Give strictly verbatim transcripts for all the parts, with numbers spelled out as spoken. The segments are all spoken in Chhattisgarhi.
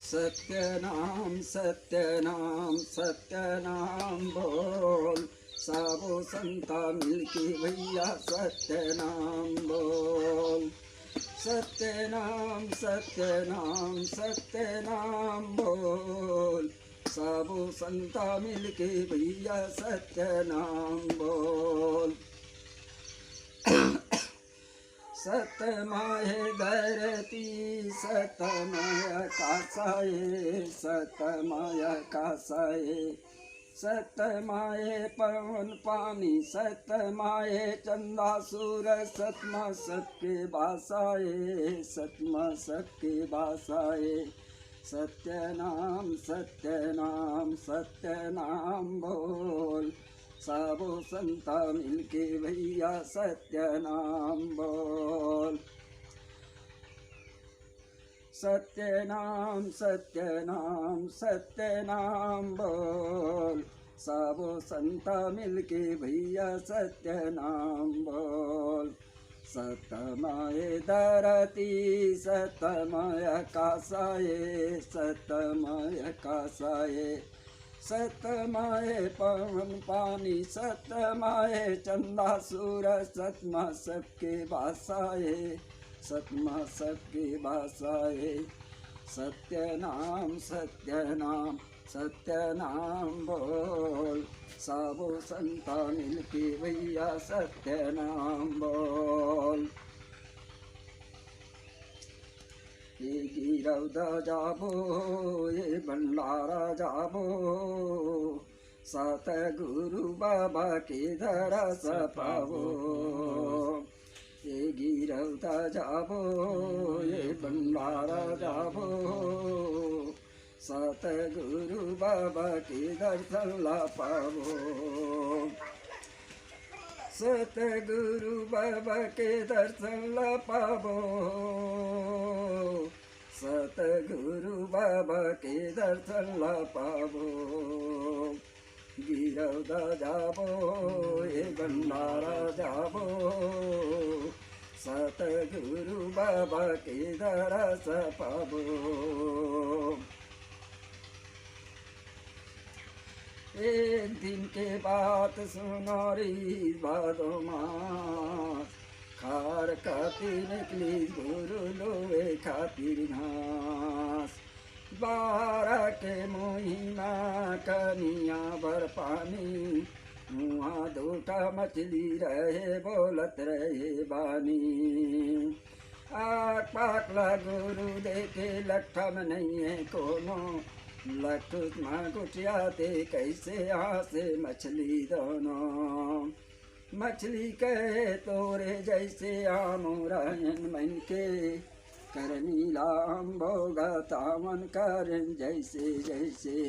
सत्य नाम, सत्य नाम, सत्य नाम बोल। सबो संता मिलके भैया सत्य नाम बोल। सत्य नाम, सत्य नाम, सत्य नाम बोल। सबो संता मिलके भैया सत्य नाम बोल। सतमय धरती सतमय आकाश हे, सतमय आकाश हे। सतमय पवन पानी सतमय चंदा सूरज, सतमा सबके भाषा हे, सतमा सबके भाषा हे। सत्य नाम, सत्य नाम, सत्य नाम बोल। सबो संता मिलके भैया सत्य नाम बोल। सत्य नाम, सत्य नाम, सत्य नाम बोल। सबो संता मिलके भैया सत्य नाम बोल। सतमय धरती सतमय आकाश हे, सतमय आकाश हे। सतमय पवन पानी सतमय चंदा सूरज, सतमा सबके भाषा हे, सतमा सबके भाषा हे। सत्य नाम, सत्य नाम, सत्य नाम बोल। सबो संता मिलके भैया सत्य नाम बोल। ये गिरौदा जाबो, ये भंडारा जाबो, सतगुरु बाबा के दरस पाबो। ये गिरौदा जाबो, ये भंडारा जाबो, सतगुरु बाबा के दर्शन ला पाबो। सतगुरु बाबा के दर्शन ला पाबो। सतगुरु बाबा के दर्शन ला पाबो। गिरौदा जाबो, ये भंडारा जाबो, सतगुरु बाबा के दरस पाबो। एक दिन के बात सुनो रे भादो मास, खार काती निकली गुरु लुवे खातिर घास। बारा के मुही मा कनिया बर पानी, उहाँ दू ठा मछली रहे बोलत रहे बानी। आक पाक ला गुरु देखे लट्ठा म नइये कोनो, लट्ठुस म गुठियाथे कइसे हाँसे मछली दोनों। मछली कहे तोरे जइसे आमोरायन मन के, करनी ला हम भोगत हवन करेन जइसे जइसे।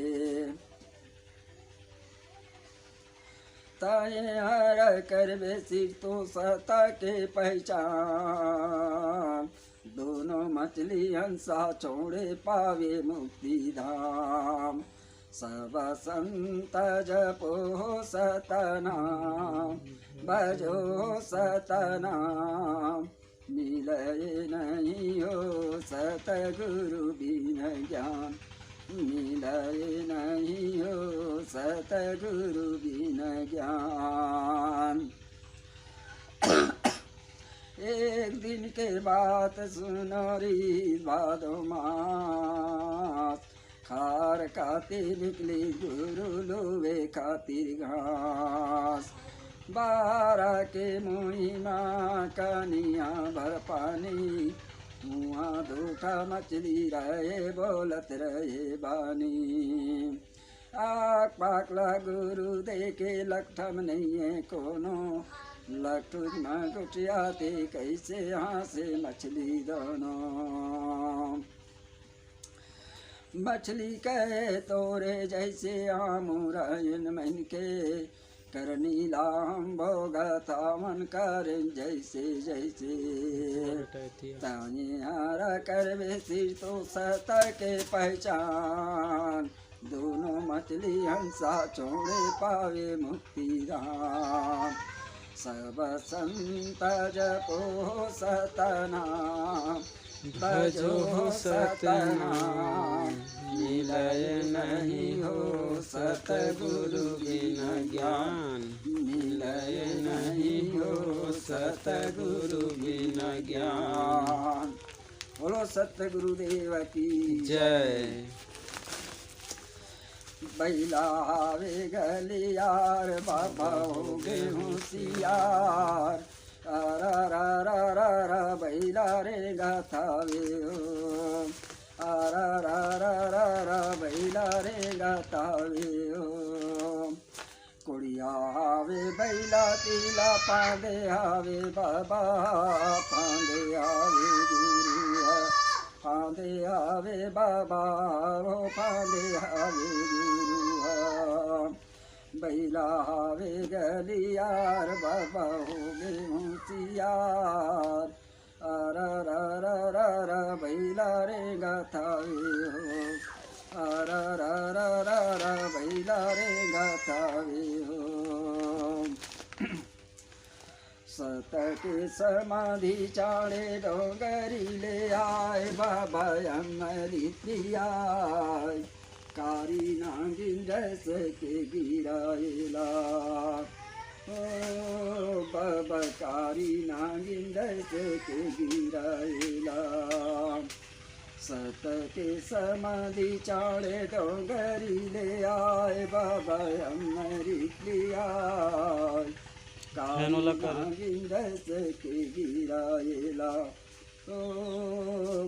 तैं हर करबे सिर तो सता के पहचान, दोनों मछली हंसा छोड़े पावे मुक्ति धाम। सब संत जपो सतनाम, भजो सतनाम, मिलय नहीं हो सतगुरु बिन ज्ञान, मिलय नहीं हो सतगुरु बिन ज्ञान। एक दिन के बात सुनो री भादो मास, खार काती निकली गुरु लुवे खातिर घास। बारा के मुही मा कनिया भर पानी, उहाँ दू ठा मछली रहे बोलत रहे बानी। आक पाक ला गुरु देखे लट्ठा म नइये कोनो, लट्ठुस म गुठियाथे कइसे हाँसे मछली दोनों। मछली कहे तोरे जइसे आमोरायन मन के, करनी ला हम भोगत हवन करेन जइसे जइसे। तैं हर करबे सिर तो सत के पहचान, दोनों मछली हंसा छोड़े पावे मुक्ति धाम। सब संत जपो सतनाम, भजो सतनाम। सतगुरु बिना ज्ञान मिलय नहीं हो, सतगुरु बिना ज्ञान। बोलो सतगुरुदेव की जय। बैला हावे गलियार, बाबा हो गे होशियार। अरा रा रा रा रा, बैला रेंगत हावे हो। अरा रा रा रा रा, बैला रेंगत हावे हो। कोड़िया हावे बैला, तिला फांदे हावे बाबा, फांदे हावे गुरुआ, फांदे हावे बाबा, हो फांदे हावे गुरुआ। बैला हावे गलियार, बाबा हो गे होशियार। अरा रा रा रा रा, बैला रेंगत हावे हो। अरा रा रा रा रा, बैला रेंगत हावे हो। सत के समाधि चाढ़े, डोंगरी ले आय बाबा अमृत पियाय। कारी नागिन डस के गिराय ला, ओ बाबा कारी नागिन डस के गिराय ला। सत के समाधि चाढ़े, डोंगरी ले आय बाबा अमृत पियाय। कारी नागिन डस के गिराय ला, ओ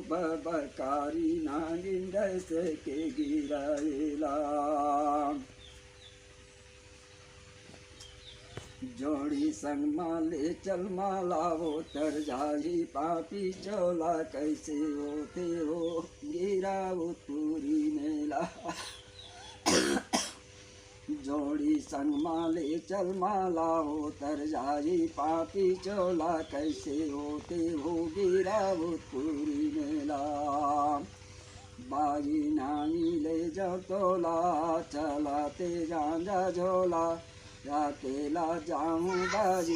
बाबा कारी नागिन डस के गिराय ला। जोड़ी संग मा ले चल माला, वो तर जाही पापी चोला, कैसे होथे हो गिरावत पूरी मेला। जोड़ी संग मा ले चल माला, वो तर जाही पापी चोला, कैसे होथे हो गिरावत पूरी मेला। बाई नाई ले जांव तोला, चला ते जांजा झोला, अकेला जाहूं बाई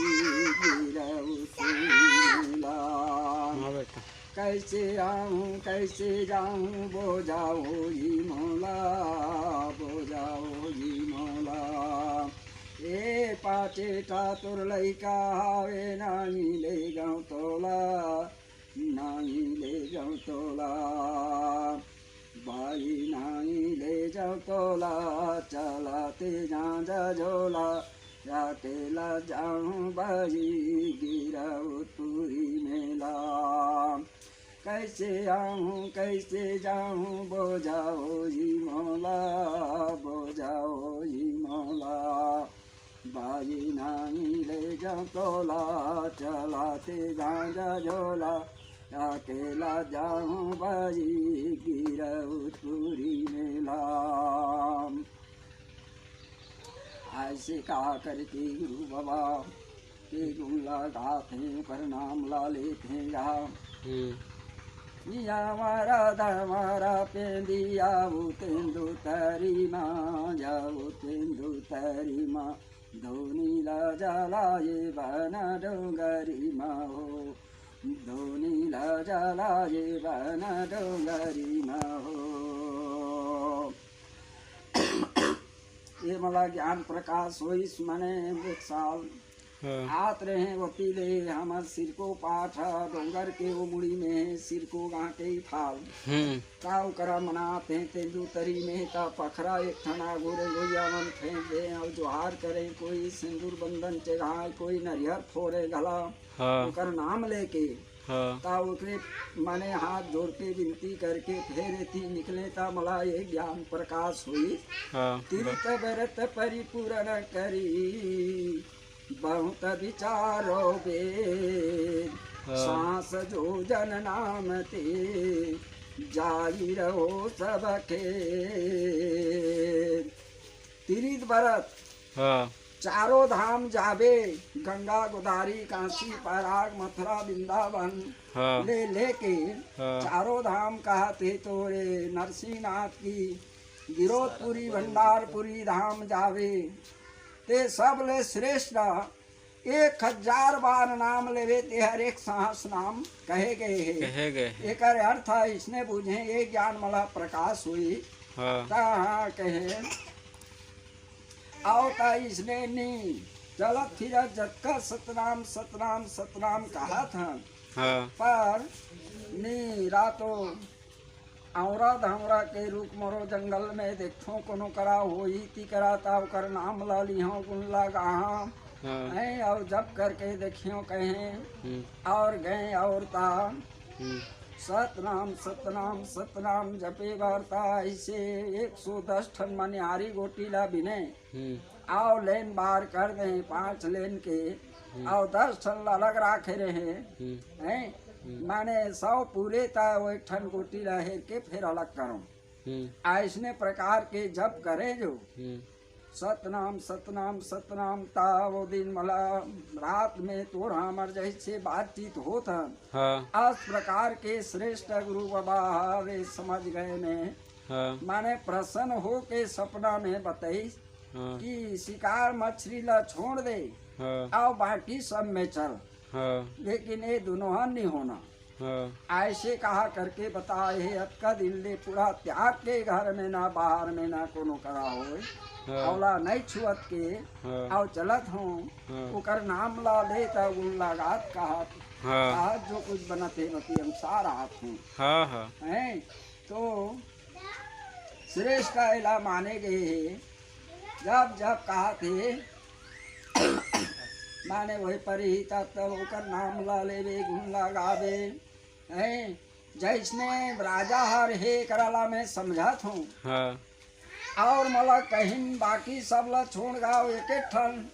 गिरावत पूरी मेला। हाँ बेटा। कैसे आहूं, कैसे जाहूं, बोझा होही मोला, बोझा होही मोला। ए पांचे टा तोर लइका हावे, नाई ले जांव तोला, नाई ले जांव तोला। बाई नाई ले जांव तोला, चला ते जांजा झोला, अकेला जाहूं बाई गिरावत पूरी मेला। कैसे आहूं, कैसे जाहूं, बोझा होही मोला, बोझा होही मोला। बाई नाई ले जांव तोला, चला ते जांजा झोला, अकेला जाहूं बाई गिरावत पूरी मेला। अइसे कहा करके गुरु बाबा के गुण ला गाथे, ओकर नाम ला लेथे गा। हम्म। या मारा दा मारा पेंदी, आऊ तेंदू तरी मा, जाऊ तेंदू तरी मा, धोनी ला जलाए बन डोंगरी मा हो, धोनी ला जलाए बन डोंगरी मा हो। ये मला ज्ञान प्रकाश होइस, मने एक साल हाँ। आत रहे ओती ले, हमर सिरको पाठ ह, डोंगर के ओ मुड़ी में हे, सिरको गांव के ही फाल। हम्म। का ओकरा मनात हे, तेंदू तरी में त पखरा एक ठन आगू रंगोइया मन फेंक दे अउ जोहार करे, कोई सिंदूर बंदन चढ़ाए, कोई नरियर फोड़े घला, हाँ। ओकर नाम लेके। हाँ। त ओकरे माने हाथ जोड़ के विनती करके फेर एती निकले, त मला ये ज्ञान प्रकाश होई। हाँ, तीर्थ बस। व्रत परिपूर्ण करी, बहुत विचारो वेद, हाँ। सांस जो जन नाम ते, जाई रहो सबके। तीर्थ व्रत, हाँ। चारों धाम जाबे, गंगा, गोदारी, काशी, प्रयाग, मथुरा, वृंदावन हाँ। ले लेके हाँ। चारों धाम कहत हे तोरे नरसिंहनाथ की, गिरौदपुरी, भंडारपुरी धाम जाबे, ते सब ले श्रेष्ठ एक हजार बार नाम लेवे, ते हर एक सांस नाम कहे गए हे। कहे गए हे। एकर अर्थ है, इसने बूझे, ये ज्ञान मला प्रकाश हुई। हाँ। तहाँ कहे, अउ त इसने नी चलत फिरत जतका सतनाम सतनाम सतनाम कहत हन, हाँ। पर नी रातो औरा धौरा के रुख मरो जंगल में देखथों कोनो करा होही ती करा त ओकर नाम ला लिहों गुन ला गाहों। हाँ। हैं, अउ जप करके देखियों कहें हम्म। अउ गए अउ ता हम्म। सतनाम सतनाम सतनाम जपे बर ता ऐसे एक सौ दस ठन मनिहारी गोटी ला बिने हम्म। अउ लेन बार कर दे पांच लेन के हम्म। अउ दस ठन ला अलग राखे रहे हम्म। हैं। हम्म। माने सौ पूरे ता वो एक ठन गोटी ला हेर के फिर अलग करो। हम्म। ऐसने प्रकार के जप करे जो हम्म। सतनाम सतनाम सतनाम ता वो दिन मला रात में तोर हमर जैसे बातचीत होत हन। हाँ। अस प्रकार के श्रेष्ठ गुरु बाबा हवे समझ गए में हाँ। माने प्रसन्न हो के सपना में बताइस हाँ। कि शिकार मछली ला छोड़ दे हाँ। अउ बाकी सब में चल। हाँ। लेकिन ये दोनों हन नहीं होना। हाँ। ऐसे कहा करके बताए हे, अतका दिन ले पूरा त्याग के घर में ना बाहर में ना कोनो करा होय। हाँ। अवला नहीं छुअत के हाँ। अउ चलत हूँ। हाँ। ओकर नाम ला ले त उन लगात कहत, हाँ। कहत जो कुछ बनत हे, बती अनुसार आत हूँ। हाँ, हाँ। हैं? तो श्रेष्ठ एला माने गए हे। जब, जब कहत हे, माने वही पर ही तब, तब ओकर नाम ला लेबे, गुण ला गाबे। हैं? जैसने राजा हर हे, एकरा ला मैं समझत हूँ। हाँ। अउ मला कहिन, बाकी सब ला छोड़ गाओ, एक एक ठन,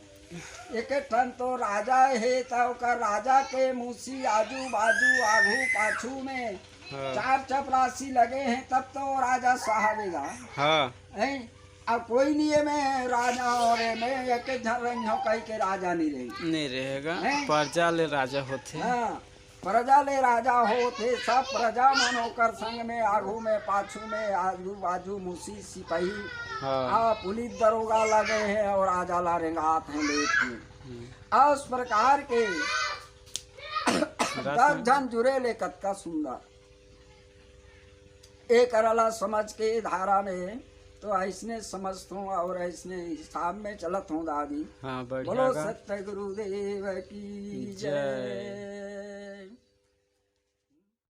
एक एक ठन तो राजा हे, त ओकर राजा के मुसी आजू बाजू, आगू पाछू में हाँ। चार चपरासी लगे हैं, तब तो राजा सहावेगा। हाँ। हैं? अब कोई नहीं है, मैं राजा और मैं एक एक झन रही हूँ, कही के राजा नहीं रही। नहीं रहेगा, हैं? प्रजा ले राजा होथे। हाँ, प्रजा ले राजा होथे, सब प्रजा मन ओकर संग में आगू में पाछू में आजू बाजू मुसी सिपाही हाँ। आ पुलिस दरोगा लगे हैं अउ राजा ला रेंगात हैं लेत हैं। हम्म। अउ उस प्रकार के दस झन जुरे ले कतका सुंदर। एकरा ला समझ के धारा में तो ऐसने समझथों अउ ऐसने हिसाब में चलत हूँ दादी। हाँ, बढ़िया बोलो गा। सत्य गुरुदेव की जय। जय।